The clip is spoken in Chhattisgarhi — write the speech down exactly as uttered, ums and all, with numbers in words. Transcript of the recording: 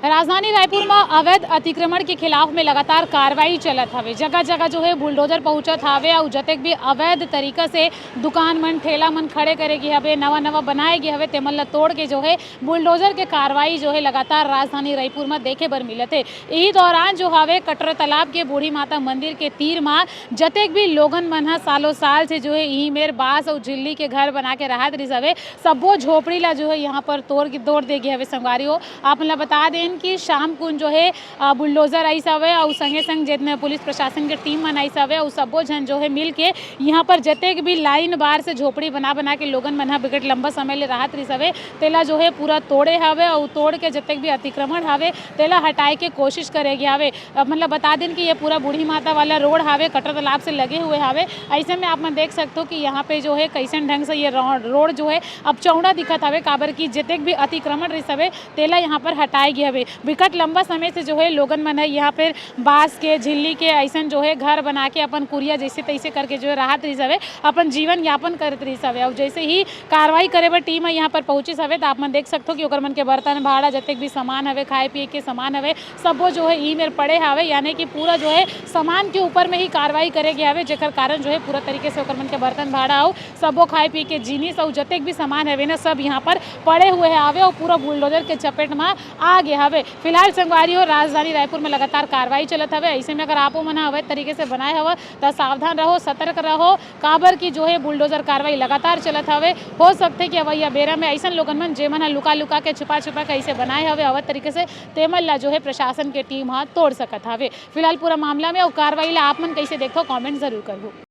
राजधानी रायपुर म अवैध अतिक्रमण के खिलाफ में लगातार कार्रवाई चलत हवे। जगह-जगह जो है बुलडोजर पहुंचत हवे अउ जतेक भी अवैध तरीका से दुकान मन, ठेला मन खड़े करे गे हवे, नवा-नवा बनाए गे हवे, तेमन ल तोड़ के जो है बुलडोजर के कार्रवाई जो है लगातार राजधानी रायपुर म देखे बर मिलत हे। इही दौरान जो हवे कटरा तालाब के बूढ़ी माता मंदिर के तीर म जतेक भी लोगन मन ह सालों साल से जो है इही मेर बांस अउ झिल्ली के घर बना के राहत रिहिस हवे, सब्बो झोपड़ी ला जो है यहाँ पर तोड़ के, तोड़ दे गे हवे संगवारी हो। आप मन ला बता देन कि शाम कुन जो है, अ, बुलडोजर आइस हवे अउ संगे संग जेतना पुलिस प्रशासन के टीम मन आइस हवे अउ सब्बो झन जो है मिल के यहाँ पर जतेक भी लाइन बार से झोपड़ी बना बना के लोगन मन ह बिकट लंबा समय ले राहत रिहिस हवे, तेला जो है पूरा तोड़े हवे अउ तोड़ के जतेक भी अतिक्रमण हवे तेला हटाए के कोशिश करे गे हवे। आप मन ला बता देन कि ये पूरा बूढ़ी माता वाला रोड हवे, कटरा तालाब से लगे हुए हवे। ऐसे में आप मन देख सकते हो कि यहाँ पे जो है कैसन ढंग से ये रो-, रोड जो है अब चौड़ा दिखत हवे, काबर कि जतेक भी अतिक्रमण रिहिस हवे तेला यहाँ पर हटाए गे हवे। बिकट लंबा समय से जो है लोगन मन है यहाँ पर बांस के, झिल्ली के ऐसन जो है घर बना के अपन कुरिया जैसे तैसे करके जो है राहत रिहिस हवे, अपन जीवन यापन करत रिहिस हवे। अउ जैसे ही कार्रवाई करे बर टीम ह यहाँ पर पहुंचिस हवे, त आप मन देख सकथो कि ओकर मन के बर्तन भाड़ा, जतेक भी सामान हवे, खाए पिए के सामान हवे, सब्बो जो है ई मेर पड़े हवे, यानी कि पूरा जो है सामान के ऊपर में ही कार्रवाई करे गे हवे, जेकर कारण जो है पूरा तरीके से ओकर मन के बर्तन भाड़ा अउ सब्बो खाए पिए के जिनिस अउ जतेक भी सामान हवे ना, सब यहाँ पर पड़े हुए हवे अउ पूरा बुलडोजर के चपेट म आ गे हवे। फिलहाल संगवारी हो, राजधानी रायपुर में लगातार कार्रवाई चलत हवे। ऐसे में अगर आपो मन ह अवैध तरीके से बनाए हव, त सावधान रहो, सतर्क रहो, काबर कि जो है बुलडोजर कार्रवाई लगातार चलत हवे। हो सकथे कि अवइया बेरा में ऐसन लोगन मन, जेमन ह लुका लुका के, छुपा छुपा के ऐसे बनाए हवे अवैध तरीके से, तेमन ला जो है प्रशासन के टीम ह तोड़ सकत हवे। फिलहाल पूरा मामला में अउ कार्रवाई ला आप मन कैसे देखथो, कमेंट जरूर करहू।